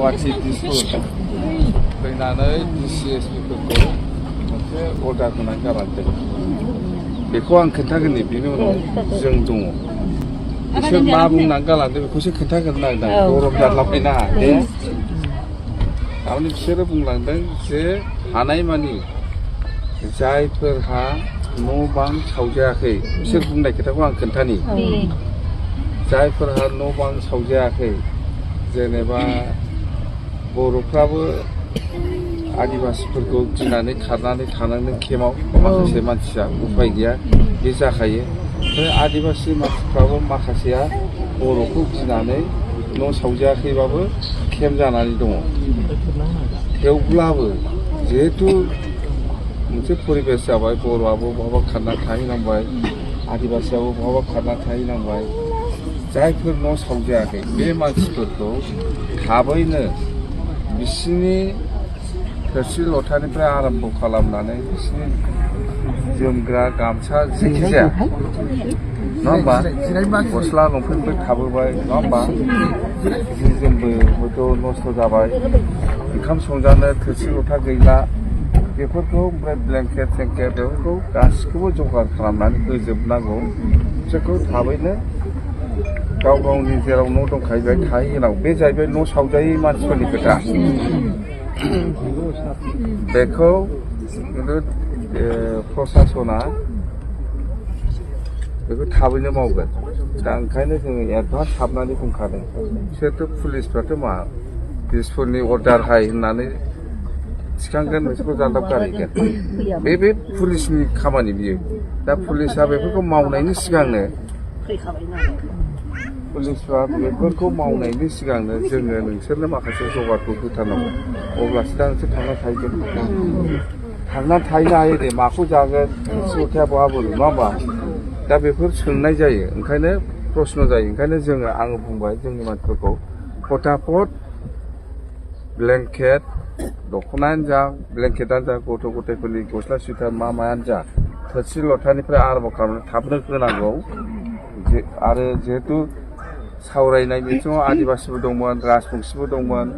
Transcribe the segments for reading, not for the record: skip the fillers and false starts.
गुवाहाटि दिसपुर फैनानै DCSPफोरखौ मोनसे अर्डार होनानै गालांदों बेखौ आं खोन्थागोन बिनि उनाव जों दङ बिसोर मा बुंनानै गालांदों बेखौसो खोन्थागोन नागिरदों गरम जालाबायना दे थारमाने बिसोरो बुंलांदों जे हानायमानि जायफोरहा न' बां सावजायाखै बिसोर बुंनाय खोथाखौ आं खोन्थानि जायफोरहा न' बां सावजायाखै जेनेबा बर'फ्राबो आदिबासिफोरखौ गिनानै खारनानै थानांदों केम्पआव माखासे मानसिया उफाय गैया बे जाखायो ओमफ्राय आदिबासि मानसिफ्राबो माखासेया बर'खौ गिनानै न' सावजायाखैबाबो केम्प जानानै दङ थेवब्लाबो जिहेथु मोनसे परिबेस जाबाय बर'आबो बहाबा खारना थाहैनांबाय आदिबासियाबो बहाबा खारना थाहैनांबाय जायफोर न' सावजायाखै बे मानसिफोरखौ थाबैनो बिसिनि थोरसि लथानिफ्राय आरम्भ खालामनानै बिसिनि जोमग्रा गामसा जेखिजाया नङा होमबा गस्ला लंपेन्टबो थाबोबाय नङा होमबा जि जोमबो हयथ' नस्थ' जाबाय ओंखाम संजानो थोरसि लथा गैला बेफोरखौ ओमफ्राय ब्लेंकेट सेंकेट बेफोरखौ गासिखौबो जगार खालामनानै होजोबनांगौ बिसोरखौ थाबैनो गाव गावनि जेराव न' दंखायो बेहाय थाहैनांगौ बे जाहैबाय न' सावजायै मानसिफोरनि खोथा बेखौ खिन्थु प्रसासना बेखौ थाबैनो मावगोन दा ओंखायनो जोङो एडभान्स हाबनानै बुंखादों बिसोरथ' पुलिसफ्राथ' मा दिसपुरनि अर्डार हाय होननानै थिखांगोन बिसोरखौ जानदाब गारहैगोन बे पुलिसनि खामानि बियो दा पुलिसा बेफोरखौ मावनायनि सिगांनो पुलिसफ्रा बेफोरखौ मावनायनि सिगांनो जोङो नोंसोरनो माखासे जगारखौ होथारनांगौ अब्लासो दा नोंसोर थांना थाहैगोन थांना थाहैनो हायो दे माखौ जागोन लथाया बहा बोरो नङा होमबा दा बेफोर सोंनाय जायो ओंखायनो प्रश्न जायो ओंखायनो जोङो आङो बुंबाय जोंनि मानसिफोरखौ फटाफट ब्लेंकेट दख'नायानो जा ब्लेंकेटानो जा गथ' गथायफोरनि गस्ला सुइटार मायानो जा थोरसि लथानिफ्राय आरम्भ खालामनानै थाबनो होनांगौ आरो जिहेतु सावरायनाय बिथिङाव आदिबासिबो दंमोन राजबंसिबो दंमोन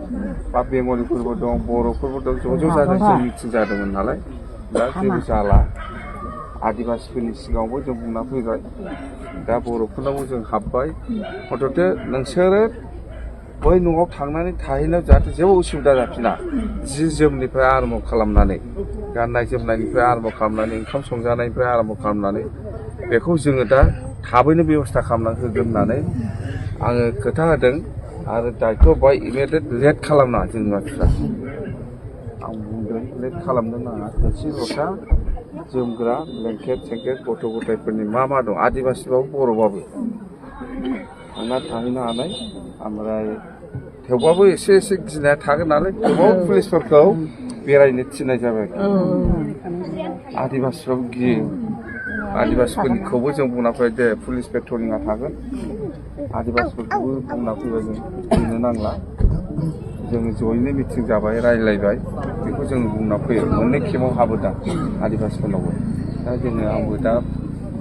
बा बेंगलिफोरबो दं बर'फोरबो दं ज' जादों जों मिटिं जादोंमोन नालाय दा जेबो जाला आदिबासिफोरनि सिगाङावबो जों बुंना फैबाय दा बर'फोरनावबो जों हाबबाय हथथे नोंसोरो बै न'आव थांनानै थाहैनायाव जाहाथे जेबो उसुबिदा जाफिना जि जोमनिफ्राय आरम्भ खालामनानै गाननाय जोमनायनिफ्राय आरम्भ खालामनानै ओंखाम संजानायनिफ्राय आरम्भ खालामनानै बेखौ जोङो दा थाबैनो बेबस्था खालामनानै होगोन होननानै आङो खोथा होदों आरो दायथ' बाय इमिडियेट लेट खालामनाङा जोंनि मानसिफ्रा आं बुंदों लेट खालामनो नाङा थोरसि लथा जोमग्रा ब्लेंकेट सेंकेट गथ' गथायफोरनि मा दं आदिबासिबाबो बर'बाबो थांना थाहैनो हानाय ओमफ्राय थेवबाबो एसे गिनाया थागोन नालाय थेवबाबो पुलिसफोरखौ बेरायनो थिननाय जाबाय आदिबासिफ्राबो गियो आदिबासिफोरनिखौबो जों बुंना फैबाय दे पुलिस पेट्रलिंआ थागोन आदिबासिफोरखौबो बुंना फैबाय जों गिनो नांला जोङो जयैनो मिटिं जाबाय रायज्लायबाय बेखौ जों बुंना फैयो मोननै केम्पआव हाबोदा आदिबासिफोरनावबो दा जोङो आंबो दा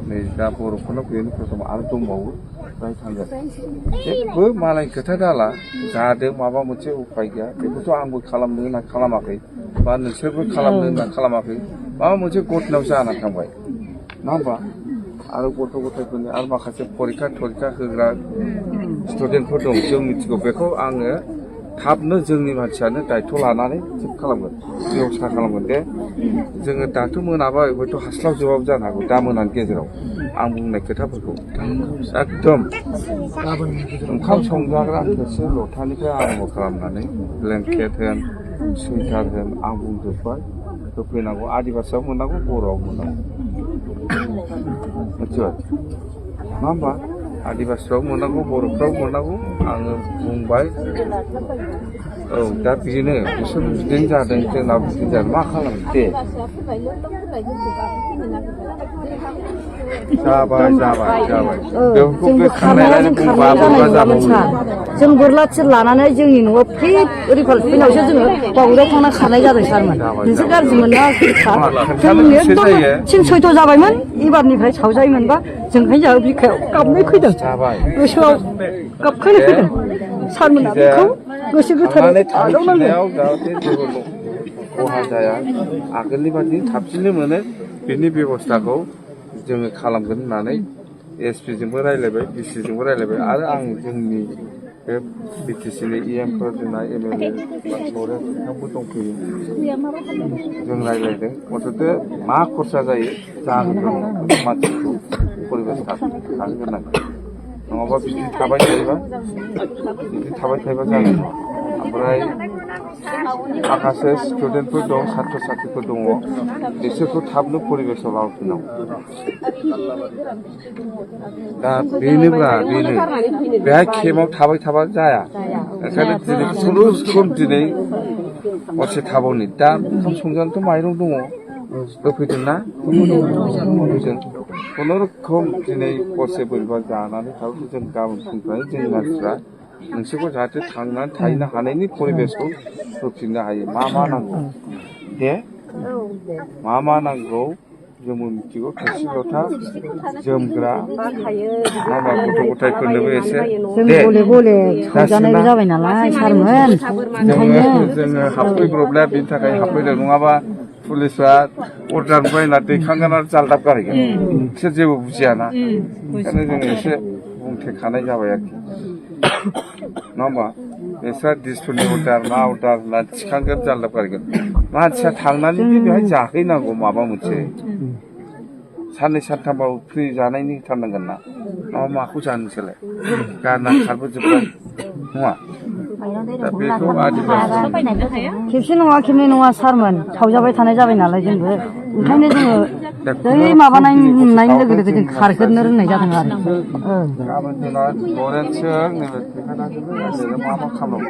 नै दा बर'फोरनाव फैयो प्रथम आरो दंबावो बेहाय थांगोन जेबो मालाय खोथा दाला जादों माबा मोनसे उफाय गैया बेखौथ' आंबो खालामनो होनना खालामाखै बा नोंसोरबो खालामनो होनना खालामाखै माबा मोनसे घटनायाव जाना थांबाय नङा होमबा आरो गथ' गथायफोरनि आरो माखासे फरिखा होग्रा स्टुडेन्टफोर दं जों मिथिगौ बेखौ आङो थाबनो जोंनि मानसियानो दायथ' लानानै थिग खालामगोन बेबस्था खालामगोन दे जोङो दाथ' मोनाबाय हयथ' हास्लाबजोबाबो जानो हागौ दा मोनानि गेजेराव आं बुंनाय खोथाफोरखौ एकदम ओंखाम संजाग्रा थोरसि लथानिफ्राय आरम्भ खालामनानै ब्लेंकेट होन सुइटार होन आं बुंजोब्बाय होफैनांगौ आदिबासियाव मोननांगौ बर'आव मोननांगौ मिथिबाय नङा होमबा आदिबासिफ्राबो मोननांगौ बर'फ्राबो मोननांगौ आङो बुंबाय औ दा बेनो बिसोर बिदिनो जादों जोंनाव बिदिनो जादों मा खालामो दे जाबाय बेफोरखौ बे खारनायलाय बुंबा बोरैबा जाबावो जों बोरला थिर लानानै जोंनि न'आव फिट रिफाल फैनावसो जोङो बावुराव थांना खारनाय जादों सारमोन नोंसोर गाज्रि मोना जों एकदम थिन सयथ' जाबायमोन एबारनिफ्राय सावजायोमोनबा जोंहाय जोंहा बिखायाव गाबनाय फैदों गोसोआव गाबखांनाय फैदों सारमोना बेखौ गोसो थांनानै गोथारै आजावनांगौ थांफिननायाव जाहाथे जेबो खहा जाया आगोलनि बादि थाबसिननो मोनो बेनि बेब'स्थाखौ जोङो खालामगोन होननानै एसपि जोंबो रायज्लायबाय डिसि जोंबो रायज्लायबाय आरो आं जोंनि बे बिटिसिनि इएमफोर जोंना एमएलए बिथांबो दंफैयो जों रायज्लायदों अथ'थे मा खरसा जायो जाहोगोन मानसिखौ परिबेस थाहोग्रोनांगोन नङाबा बिदि थाबाय थायोबा जागोन ओमफ्राय माखासे स्टुडेन्टफोर दं सात्र साथ्रिफोर दङ बिसोरखौ थाबनो परिबेसाव लाबोफिननांगौ दा बेनो बेहाय केम्पआव थाबाय थाबा जाया ओंखायनो दिनै खुनुरुखुम दिनै हरसे थाबावनि दा ओंखाम संजानोथ' माइरं दङ होफैदोंना होफैदों खुनुरुखुम दिनै हरसे बोरैबा जानानै थाबो जों गाबोन फुंनिफ्राय जोंनि मानसिफ्रा नोंसोरखौ जाहाथे थांनानै थाहैनो हानायनि परिबेसखौ होफिननो हायो मा नांगौ दे मा नांगौ जोंबो मिथिगौ थोरसि लथा जोमग्रा माबा गथ' गथायफोरनोबो एसे दे गले गले खावजानायबो जाबाय नालाय सारमोन जोङो हाबफैब्रबलाया बेनि थाखाय हाबफैदों नङाबा पुलिसफ्रा अर्डार बायना दैखांगोन आरो जालदाब गारहैगोन बिसोर जेबो बुजियाना ओंखायनो जोङो एसे बुंथेखानाय जाबाय आरोखि नङा होमबा बिस्रा डिसफोरनि अर्डार मा अर्डार होनना थिखांगोन जालदाब गारहैगोन मानसिया थांनानै बेहाय जाहैनांगौ माबा मोनसे साननै सानथामबाबो फ्रि जानायनि होथारनांगोन ना नङाबा माखौ जानो नोंसोरलाय गारना खारबोजोब्बाय नङा दा बेखौ आदिबासि खेबसे नङा खेबनै नङा सारमोन सावजाबाय थानाय जाबाय नालाय जोंबो ओंखायनो जोङो बै माबानाय नुनाय लोगो लोगो जों खारग्रोनो रोंनाय जादों आरो गाबोन जोंना लरेन्सजों नैबे मा खालामनो